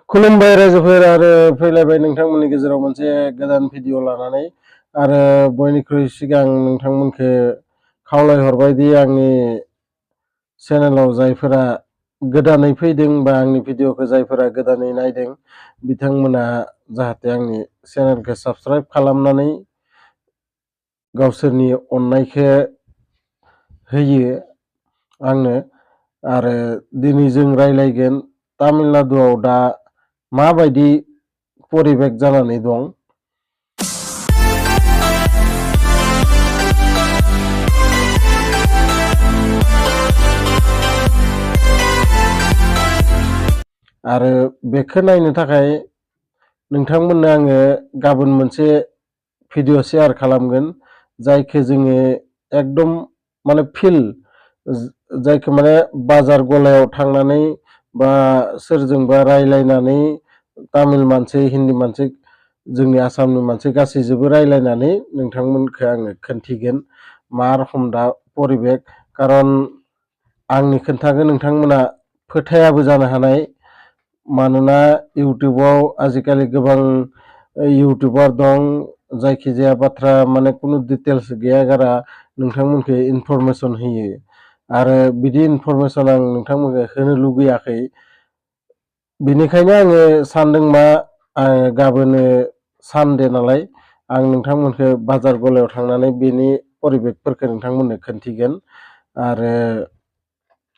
खुलुमबाय रायजोफोर आरो फैलायबाय नोंथांमोननि गेजेराव मोनसे गोदान भिडिअ लानानै आरो बयनिख्रुइ सिगां नोंथांमोनखौ खावलायहरबाय दि आंनि चेनेलाव जायफोरा गोदानै फैदों बा आंनि भिडिअखौ जायफोरा गोदानै नायदों बिथांमोना जाहाथे आंनि चेनेलखौ साबस्क्राइब खालामनानै गावसोरनि अननायखौ होयो आंनो। आरो दिनै जों रायलायगोन तामिलनाडुआव दा माबायदि परिबेक जानानै दं। आरो बेखौ नायनो थाखाय नोंथांमोननो आङो गाबोन मोनसे भिडिअ शेयार खालामगोन जायखौ जोङो एकदम माने जायखौ माने बाजार गलायाव थांनानै बा सोरजोंबा रायलायनानै तामिल मानसि हिन्दी मानसि जोंनि आसामनि मानसि गासैजोंबो रायलायनानै नोंथांमोनखौ आङो खोन्थिगोन मा रखम दा परिबेक। खारन आंनि खोन्थाखौ नोंथांमोना फोथायाबो जानो हानाय, मानोना इउटुबाव आजिखालि गोबां इउटुबार दं जायखिजाया बाथ्रा माने खुनु डिटेल्स गैया गारा नोंथांमोनखौ इनफरमेसन होयो। आरो बिदि इनफरमेसन आं नोंथांमोनखौ होनो लुगैयाखै। बेनिखायनो आङो सानदों मा गाबोनो सानडे नालाय आं नोंथांमोनखौ बाजार गलायाव थांनानै बेनि परिबेकफोरखौ नोंथांमोननो खोन्थिगोन। आरो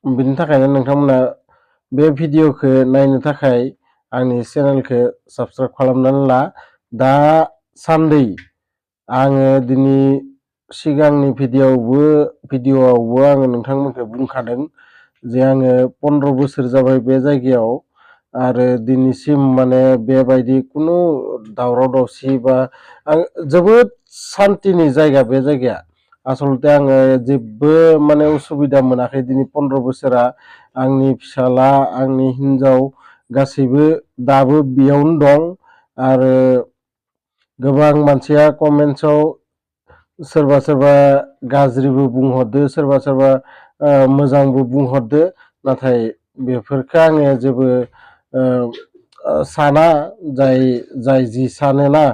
बिनि थाखायनो नोंथांमोना बे भिडिअखौ नायनो थाखाय आंनि चेनेलखौ साबस्क्राइब खालामनानै ला। दा सान्दै आङो दिनै सिगांनि भिडिअआवबो आङो नोंथांमोनखौ बुंखादों जे आङो 15 बोसोर जाबाय बे जायगायाव आरो दिनैसिम माने बेबायदि खुनु दावराव दावसि बा आं जोबोद सान्तिनि जायगा बे जायगाया। आसलते आङो जेबो माने उसुबिदा मोनाखै दिनै 15 बोसोरा। आंनि फिसाला आंनि हिन्जाव गासैबो दाबो बेयावनो दं। आरो गोबां मानसिया कमेन्ट्सआव सोरबा सोरबा गाज्रिबो बुंहरदो, सोरबा सोरबा मोजांबो बुंहरदो, नाथाय बेफोरखौ आङो जेबो साना। जाय जि सानोना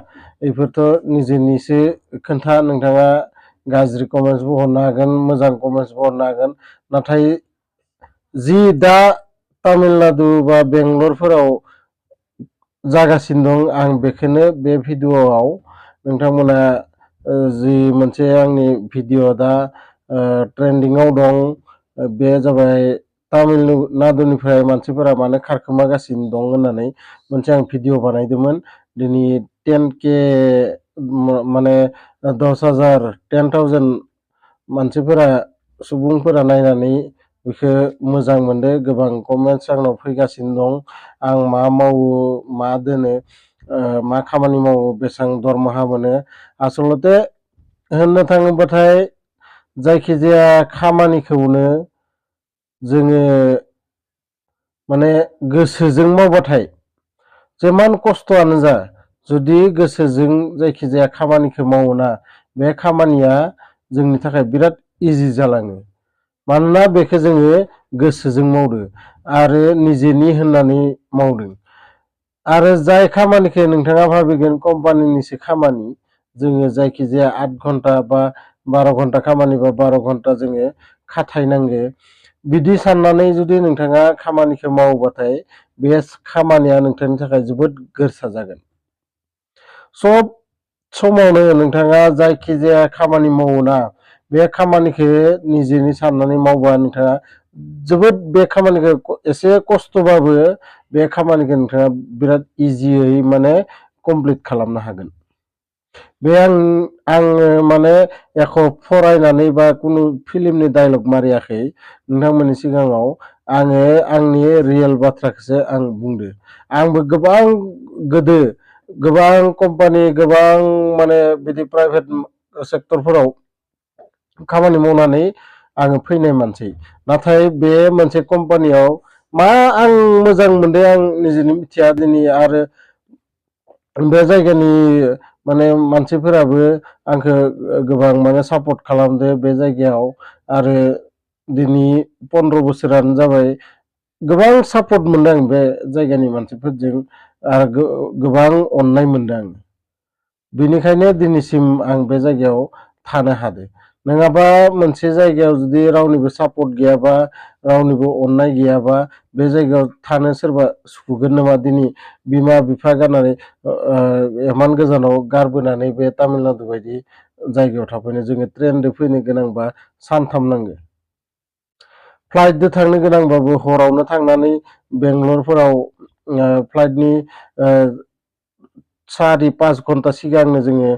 बेफोरथ' निजेनिसो खोन्था। नोंथाङा गाज्रि कमेन्ट्सबो हरनो हागोन, मोजां कमेन्ट्सबो हरनो हागोन, नाथाय जि दा तामिलनाडु बा बेंगलरफोराव जागासिनो दं आं बेखौनो बे भिडिअआव नोंथांमोना जि मोनसे आंनि भिडिअ दा ट्रेन्डिंआव दं बे जाबाय तामिलनाडुनिफ्राय मानसिफोरा मानो खारखोमागासिनो दं होननानै मोनसे आं भिडिअ बानायदोंमोन। दिनै 10K माने 10,000 मानसिफोरा सुबुंफोरा नायनानै बेखौ मोजां मोनदो। गोबां कमेन्ट्स आंनाव फैगासिनो दं, आं मा मावो, मा दोनो, मा खामानि मावो, बेसेबां दरमाहा मोनो। आसलते होननो थाङोबाथाय जायखिजाया खामानिखौनो जोङो माने गोसोजों मावबाथाय जेमान खस्थ'आनो जा, जुदि गोसोजों जायखिजाया खामानिखौ मावोना बे खामानिया जोंनि थाखाय बिराद इजि जालाङो। मानोना बेखौ जोङो गोसोजों मावदों आरो निजेनि होननानै मावदों। आरो जाय खामानिखौ नोंथाङा भाबिगोन कम्पानिनिसो खामानि, जोङो जायखिजाया 8 घन्टा बा 12 घन्टा खामानि बा 12 घन्टा जोङो खाथायनांगो, बिदि साननानै जुदि नोंथाङा खामानिखौ मावोबाथाय बे खामानिया नोंथांनि थाखाय जोबोद गोरसा जागोन। सब समावनो नोंथाङा जायखिजाया खामानि मावोना बे खामानिखौ निजेनि साननानै मावबा नोंथाङा जोबोद बे खामानिखौ एसे खस्थ'बाबो बे खामानिखौ नोंथाङा बिराद इजियै माने कमप्लिट खालामनो हागोन। बे आङो माने एख' फरायनानै बा खुनु फिल्मनि डायलग मारियाखै नोंथांमोननि सिगाङाव। आङो आंनि रियेल बाथ्राखौसो आं बुंदो। आंबो गोदो गोबां कम्पानि, गोबां माने बिदि प्राइभेट सेक्टरफोराव खामानि मावनानै आङो फैनाय मानसि। नाथाय बे मोनसे कम्पानियाव मा आं मोजां मोनदों आं निजेनो मिथिया दिनै। आरो बे जायगानि माने मानसिफोराबो आंखौ गोबां माने सापर्ट खालामदो बे जायगायाव। आरो दिनै 15 बोसोरानो जाबाय गोबां सापर्ट मोनदों आं बे जायगानि मानसिफोरजों आरो गोबां अननाय मोनदों आं। बेनिखायनो दिनैसिम आं बे जायगायाव थानो हादों। नङाबा मोनसे जायगायाव जुदि रावनिबो सापर्ट गैयाबा, रावनिबो अननाय गैयाबा बे जायगायाव थानो सोरबा सुखुगोन नामा? दिनै बिमा-बिफा गारनानै इमान गोजानाव गारबोनानै बे तामिलनाडु बायदि जायगायाव थाफैनो जोङो ट्रेनजों फैनो गोनांबा सानथाम नांगो। फ्लाइटजों थांनो गोनांबाबो हरावनो थांनानै बेंगलरफोराव फ्लाइटनि 4-5 घन्टा सिगांनो जोङो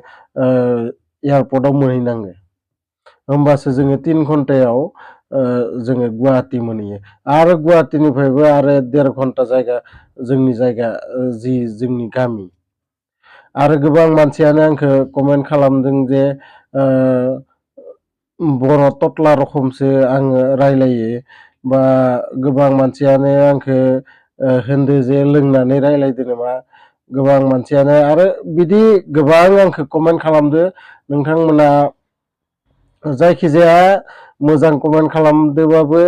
एयारपर्टआव मोनहैनांगो। होमबासो जोङो 3 घन्टायाव जोङो गुवाहाटि मोनहैयो। आरो गुवाहाटिनिफ्रायबो आरो 1.5 घन्टा जायगा जोंनि जायगा जि जोंनि गामि। आरो गोबां मानसियानो आंखौ कमेन्ट खालामदों जे बर' ततला रखमसो आङो रायलायो, बा गोबां मानसियानो आंखौ होनदो जे लोंनानै रायलायदो नामा। गोबां मानसियानो आरो बिदि गोबां आंखौ कमेन्ट खालामदो। नोंथांमोना जायखिजाया मोजां कमेन्ट खालामदोबाबो,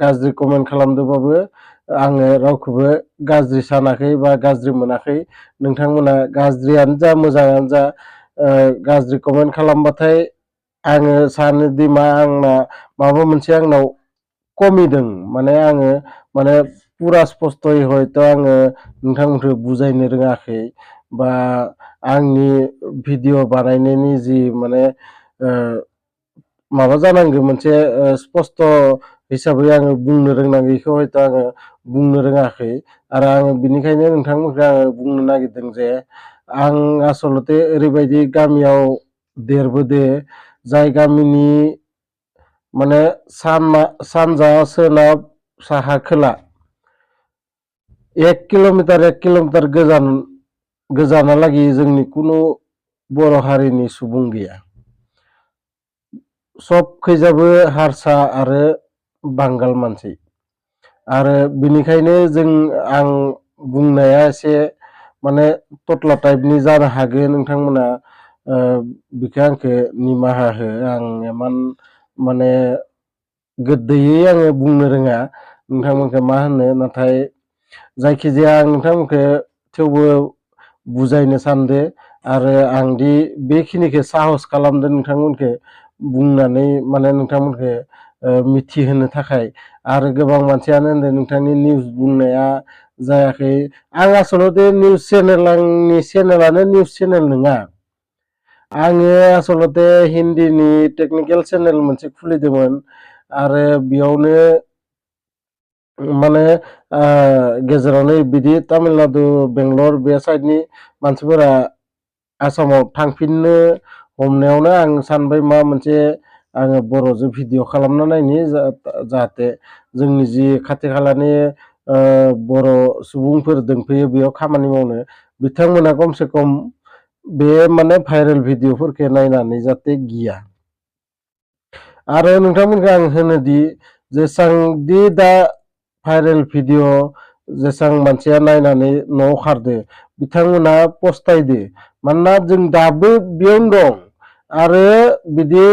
गाज्रि कमेन्ट खालामदोबाबो आङो रावखौबो गाज्रि सानाखै बा गाज्रि मोनाखै। नोंथांमोना गाज्रियानो जा मोजाङानो जा गाज्रि कमेन्ट खालामबाथाय आङो सानोदि मा आंना माबा मोनसे आंनाव कमिदों। माने आङो माने पुरा स्पस्त'यै हयथ' आङो नोंथांमोनखौ बुजायनो रोङाखै, बा आंनि भिडिअ बानायनायनि जि माने माबा जानांगौ मोनसे स्पस्त' हिसाबै आङो बुंनो रोंनांगौ, बेखौ हयथ' आङो बुंनो रोङाखै। आरो आङो बिनिखायनो नोंथांमोनखौ आङो बुंनो नागिरदों जे आं आसलते ओरैबायदि गामियाव देरबोदो, जाय गामिनि माने सानजा सोनाब साहा खोला 1 किल'मिटार गोजानालागि जोंनि कुनु बर' हारिनि सुबुं गैया। सबखैजाबो हारसा आरो बांगाल मानसि। आरो बिनिखायनो आं बुंनाया एसे माने ततला टाइपनि जानो हागौ। नोंथांमोना बेखौ आंखौ निमाहा हो। आं इमान माने गोदैयै आङो बुंनो रोङा नोंथांमोनखौ मा होनो। नाथाय जायखिजाया आं नोंथांमोनखौ थेवबो बुजायनो सानदो। आरो आं दि बेखिनिखौ साहस खालामदों नोंथांमोनखौ बुंनानै, माने नोंथांमोनखौ मिथिहोनो थाखाय। आरो गोबां मानसियानो होनदों नोंथांनि निउस बुंनाया जायाखै। आं आसलते निउस चेनेल, आंनि चेनेलानो निउस चेनेल नङा। आङो आसलते हिन्दीनि टेकनिकेल चेनेल मोनसे खुलिदोंमोन। आरो बेयावनो माने गेजेरावनो बिदि तामिलनाडु बेंगलर बे साइडनि मानसिफोरा आसामाव थांफिननो हमनायावनो आं सानबाय मा मोनसे आङो बर'जों भिडिअ खालामना नायनि, जाहाथे जोंनि जि खाथि खालानि बर' सुबुंफोर दंफैयो बेयाव खामानि मावनो, बिथांमोना खमसे खम बे माने भाइरेल भिडिअफोरखौ नायनानै जाहाथे गिया। आरो नोंथांमोनखौ आं होनोदि जेसांदि दा भाइरेल भिडिअ जेसां मानसिया नायनानै न'आव खारदो, बिथांमोना पस्तायदो। मानोना जों दाबो बेयावनो दं। आरो बिदि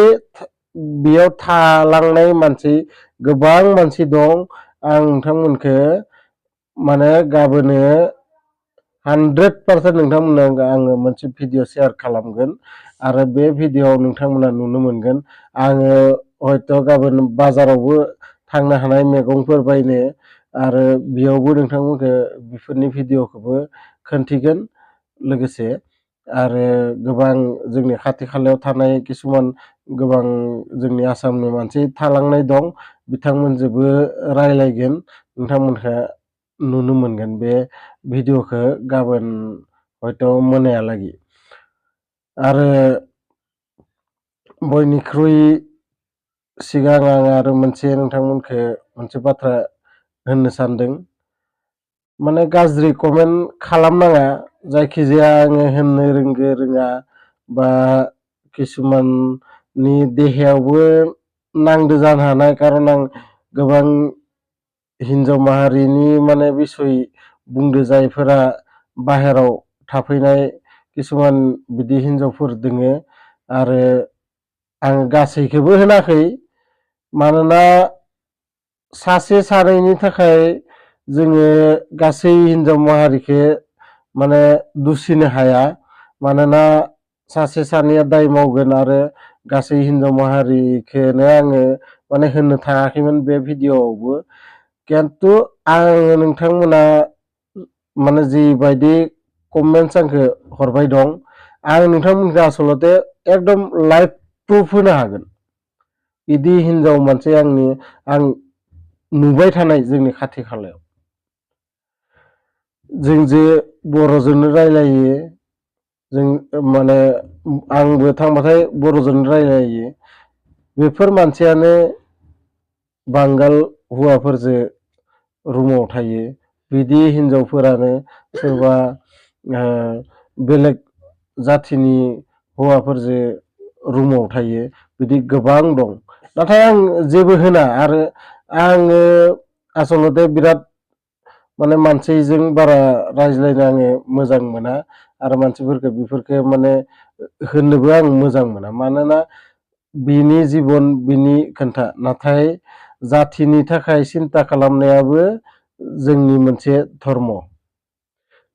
बेयाव थालांनाय मानसि गोबां मानसि दं। आं नोंथांमोनखौ माने गाबोनो 100% नोंथांमोननो आङो मोनसे भिडिअ शेयार खालामगोन। आरो बे भिडिअआव नोंथांमोना नुनो मोनगोन आङो हयथ' गाबोन बाजारावबो थांनो हानाय मैगंफोर बायनो। आरो बेयावबो नोंथांमोनखौ बेफोरनि भिडिअखौबो खोन्थिगोन लोगोसे। आरो गोबां जोंनि खाथि खालायाव थानाय किसुमान गोबां जोंनि आसामनि मानसि थालांनाय दं, बिथांमोनजोंबो रायलायगोन। नोंथांमोनखौ नुनो मोनगोन बे भिडिअखौ गाबोन हयथ' मोनायालागि। आरो बयनिख्रुइ सिगां आं आरो मोनसे नोंथांमोनखौ मोनसे बाथ्रा होननो सानदों। माने गाज्रि कमेन्ट खालामनाङा। जायखिजाया आङो होननो रोंगो रोङा, बा किसुमाननि देहायावबो नांदो जानो हानाय। खारन आं गोबां हिन्जाव माहारिनि माने बिसय बुंदो, जायफोरा बाहेराव थाफैनाय किसुमान बिदि हिन्जावफोर दोङो। आरो आं गासैखौबो होनाखै, मानोना सासे सानैनि थाखाय जोङो गासै हिनजाव माहारिखौ माने दुसिनो हाया मानोना सासे सानैया दाय मावगोन आरो गासै हिनजाव माहारिखौनो आङो माने होननो थाङाखैमोन बे भिडिअ'आवबो खिन्थु आङो नोंथांमोना माने जिबायदि कमेन्ट्स आंखौ हरबाय दं आं नोंथांमोनखौ आसलते एकदम लाइभ प्रुफ होनो हागोन बिदि हिनजाव मानसि आं नुबाय थानाय जोंनि खाथि खालायाव जों जे बर'जोंनो रायलायो जों माने आंबो थांबाथाय बर'जोंनो रायलायो बेफोर मानसियानो बांगाल हौवाफोरजों रुमाव थायो बिदि हिनजावफोरानो सोरबा बेलेग जाथिनि हौवाफोरजों रुमाव थायो बिदि गोबां दं नाथाय आं जेबो होना आरो आङो आसलते बिराद माने मानसिजों बारा रायज्लायनो आङो मोजां मोना आरो मानसिफोरखौ बेफोरखौ माने होननोबो आं मोजां मोना मानोना बिनि जिबन बिनि खोन्था नाथाय जाथिनि थाखाय सिन्ता खालामनायाबो जोंनि मोनसे धर्म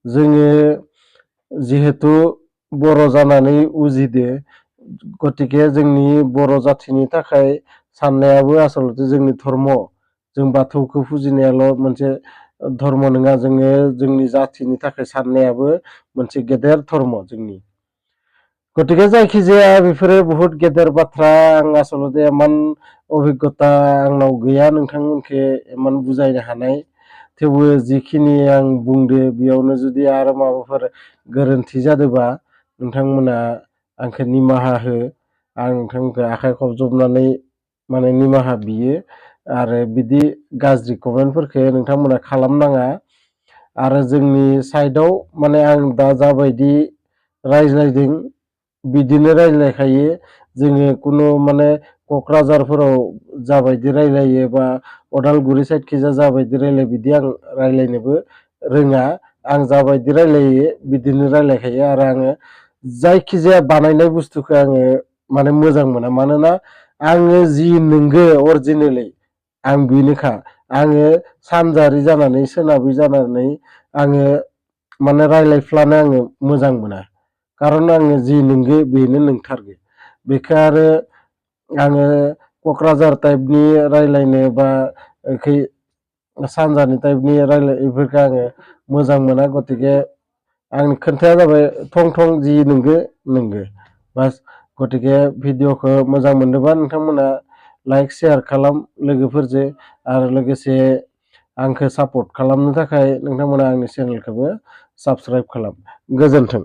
जोङो जिहेतु बर' जानानै उजिदो गतिके जोंनि बर' जाथिनि थाखाय साननायाबो आसलते जोंनि धर्म जों बाथौखौ फुजिनायाल' मोनसे धर्म नङा जोङो जोंनि जाथिनि थाखाय साननायाबो मोनसे गेदेर धर्म जोंनि गतिके जायखिजाया बेफोरो बहुत गेदेर बाथ्रा आं आसलते इमान अभिज्ञता आंनाव गैया नोंथांमोनखौ इमान बुजायनो हानाय थेवबो जिखिनि आं बुंदो बेयावनो जुदि आरो माबाफोर गोरोन्थि जादोंबा नोंथांमोना आंखौ निमाहा हो आं नोंथांमोनखौ आखाइ खबजबनानै माने निमाहा बियो आरो बिदि गाज्रि कमेन्टफोरखौ नोंथांमोना खालामनाङा आरो जोंनि साइडआव माने आं दा जाबायदि रायज्लायदों बिदिनो रायज्लायखायो जोङो कुनु माने क'क्राझारफोराव जाबायदि रायलायो बा अदालगुरि साइडखिजा जाबायदि रायलायो बिदि आं रायलायनोबो रोङा आं जाबायदि रायलायो बिदिनो रायलायखायो आरो आङो जायखिजाया बानायनाय बुस्थुखौ आङो माने मोजां मोना मानोना आङो जि नंगौ अरिजिनेलि आं बेनोखा आङो सानजारि जानानै सोनाबि जानानै आङो माने रायलायफ्लानो आङो मोजां मोना खारन आङो जि नंगौ बेनो नंथारगौ बेखौ आरो आङो क'क्राझार टाइपनि रायलायनो बा सानजानि टाइपनि रायलाय बेफोरखौ आङो मोजां मोना गतिके आंनि खोन्थाया जाबाय थं थं जि नंगौ नंगौ बास गतिके भिडिअखौ मोजां मोनदोंबा नोंथांमोना लाइक शेयार खालाम लोगोफोरजों आरो लोगोसे आंखौ सापर्ट खालामनो थाखाय नोंथांमोना आंनि चेनेलखौबो साबस्क्राइब खालाम गोजोन्थों।